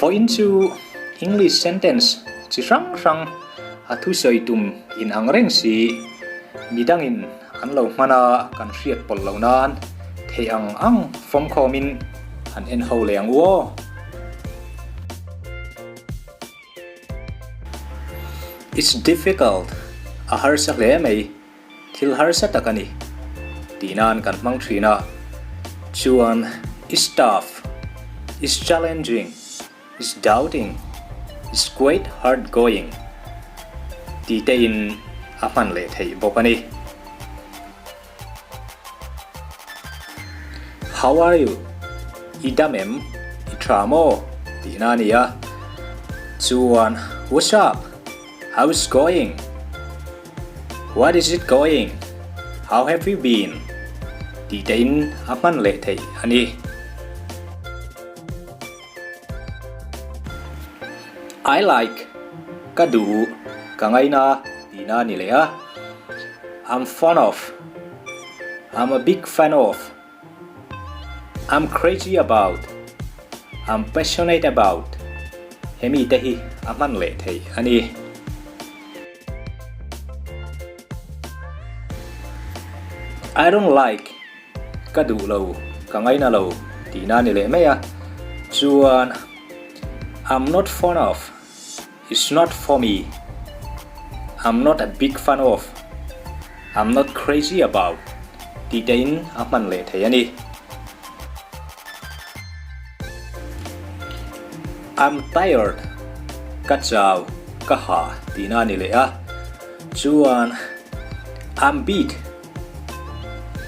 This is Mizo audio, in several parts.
Vawiin chu English sentence chi hrang hrang a thusawi tum in ang reng si. Midangin an lo hman a kan hriat pawlh loh nan theih ang ang fawmkhawmin han en ho leh ang u aw. It's difficult, a harsa hle mai, thil harsa tak a ni tih nan kan hmang thin a, chuan it's tough, it's challenging, it's doubting, it's quite hard going tih te in a hman leh theih bawk a ni. How are you? I dam em? I tha maw? Tihna a ni a. Chuan, What's up? How's going? What is it going? How have you been? Tih te in a hman leh theih a ni. I like, ka duh, ka ngaina tihna a ni leh a. I'm fond of, I'm a big fan of, I'm crazy about, I'm passionate about hemi te hi a hman leh theih a ni. I don't like. Ka duh lo, ka ngaina lo tihna a ni leh mai a, chuan I'm not fond of, it's not for me, I'm not a big fan of, I'm not crazy about tih te in a hman leh thei a ni. I'm tired, ka chau, ka ha tihna a ni leh a, chuan I'm beat,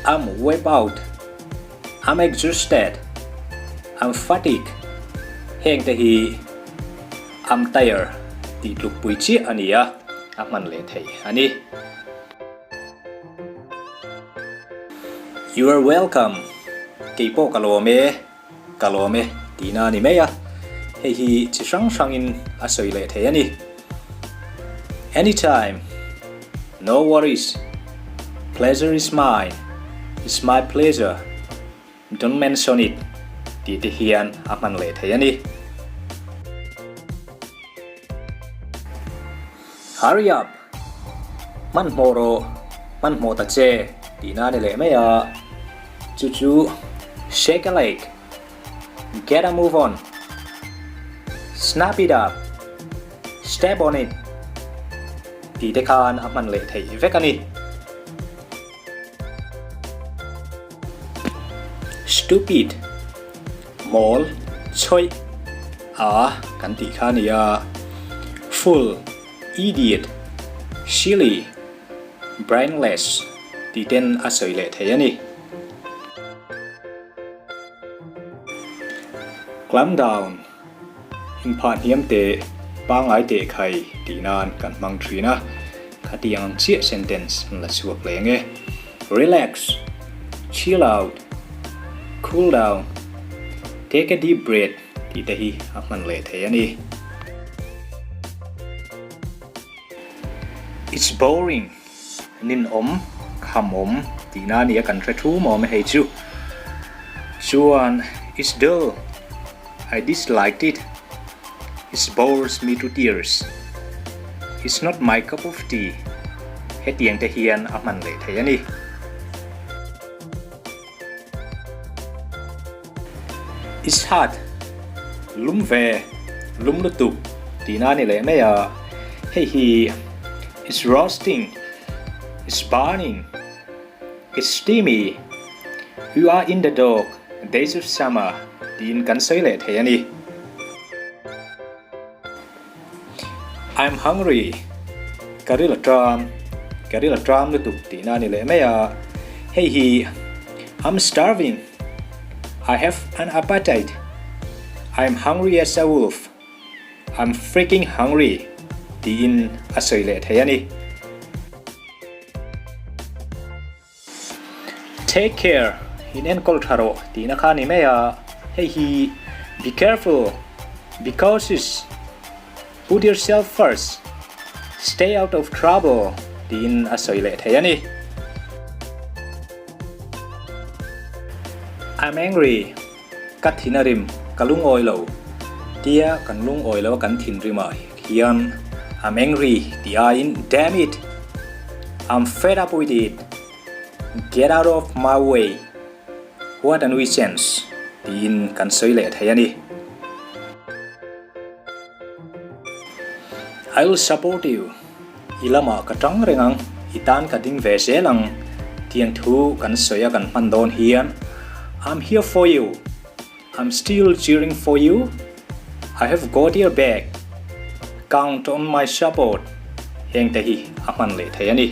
I'm wiped out, I'm exhausted, I'm fatigued heng te hi I'm tired tih tluk pui chiah a ni a, a hman leh thei a ni. You are welcome, kei pawh ka lawm e, ka lawm e tihna a ni mai a, hei hi chi hrang hrangin a sawi leh thei a ni. Anytime, no worries, pleasure is mine, it's my pleasure, don't mention it tih te hian a hman leh thei a ni. Hurry up! Hmanhmawh rawh, hmanhmawh ta che tihna a ni leh mai a, chu chu shake a leg, get a move on, snap it up, step on it tih te khan a hman leh theih vek a ni. Stupid, mawl, chawih, a kan tih kha a ni a, fool, idiot, silly, brainless tih ten a sawi leh thei a ni. Climb down, inphah hniam teh, pangngai teh khai tih nan kan hmang thin a, khatiang ang chiah sentence an la chhuak leng e. Relax, chill out, cool down, take a deep breath tih te hi a hman leh thei a ni. It's boring, ninawm, khamawm tihna a ni a kan hre thu mawm e hei chu. Chuan it's dull, I disliked it, it bores me to tears, it's not my cup of tea hetiang te hian a hman leh thei a ni. It's hot, lum ve, lum lutuk tihna a ni leh mai a, hei hi it's roasting, it's burning, it's steamy, you are in the dog days of summer tiin kan sawi leh thei a ni. I'm hungry, ka ril a ṭam, ka ril a ṭam lutuk tihna a ni leh mai a, hei hi I'm starving, I have an appetite, I'm hungry as a wolf, I'm freaking hungry tiin a sawi leh thei a ni. Take care, in enkawl tha rawh tihna kha a ni mai a, hei hi be careful, be cautious, put yourself first, stay out of trouble tiin a sawi leh thei a ni. I'm angry, ka thin a rim, ka lungawi lo. Tia kan lungawi lo a kan thinrimah hian I'm angry tih aiin Damn it! I'm fed up with it! Get out of my way! What a nuisance! Tiin kan sawi leh thei a ni. I will support you. I lamah ka tang reng ang, i tan ka ding ve zel ang tiang thu kan sawi a kan hman dawn hian I'm here for you, I'm still cheering for you, I have got your back, count on my support heng te hi a hman leh thei a ni.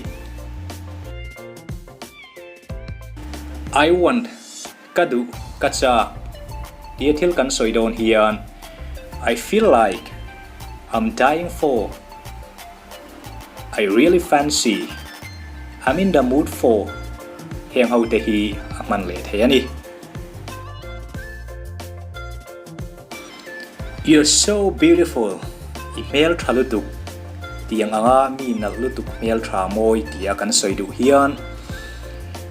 I want, ka duh, ka chak tia thil kan sawi dawn hian I feel like, I'm dying for, I really fancy, I'm in the mood for heng ho te hi a hman leh thei a ni. You're so beautiful, i hmel tha lutuk, tiang anga mi nalh lutuk hmel tha mawi tia kan sawi duh hian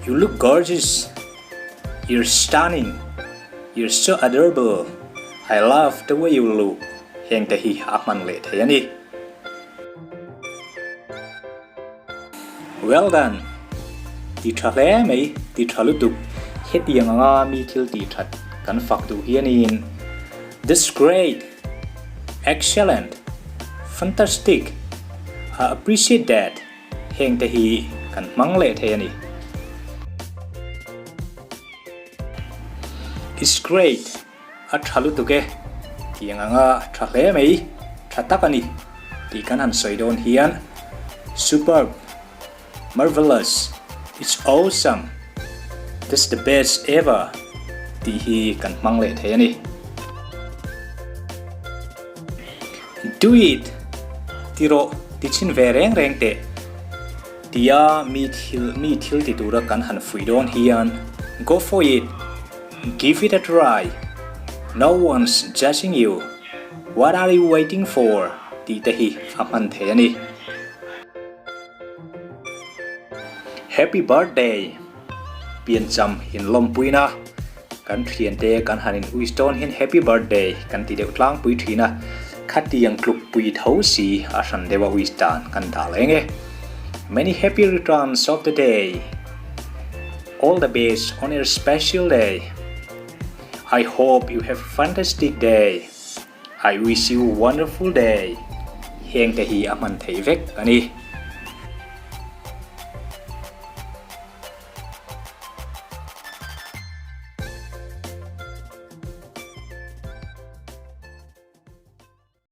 You look gorgeous, you're stunning, you're so adorable, I love the way you look heng te hi a hman leh thei a ni. Well done! Ti tha hle mai, ti tha lutuk. Hetiang anga mi thil tih that kan fak duh hianin That's great! Excellent! Fantastic! I appreciate that! Heng te hi kan hmang leh thei a ni. It's great! A tha lutuk e, tiang anga tha hle mai, tha tak a ni tih kan han sawi dawn hian Superb, Marvelous, It's awesome, That's the best ever tih hi kan hmang leh thei a ni. Do it! Ti rawh, ti chhin ve reng reng teh tia mi thil mi thil ti tura kan han fuih dawn hian Go for it! Give it a try, no one's judging you, what are you waiting for? tih te hi a hman thei a ni. Happy birthday! Piancham inlawmpuina kan thiante kan han in wish dawn hian happy birthday kan ti deuh tlangpui thin a, khatiang tlukpui tho si a hran deuha wish dan kan dah leng e. Many happy returns of the day! All the best on your special day. I hope you have a fantastic day. I wish you a wonderful day. Heng te hi a hman theih vek a ni.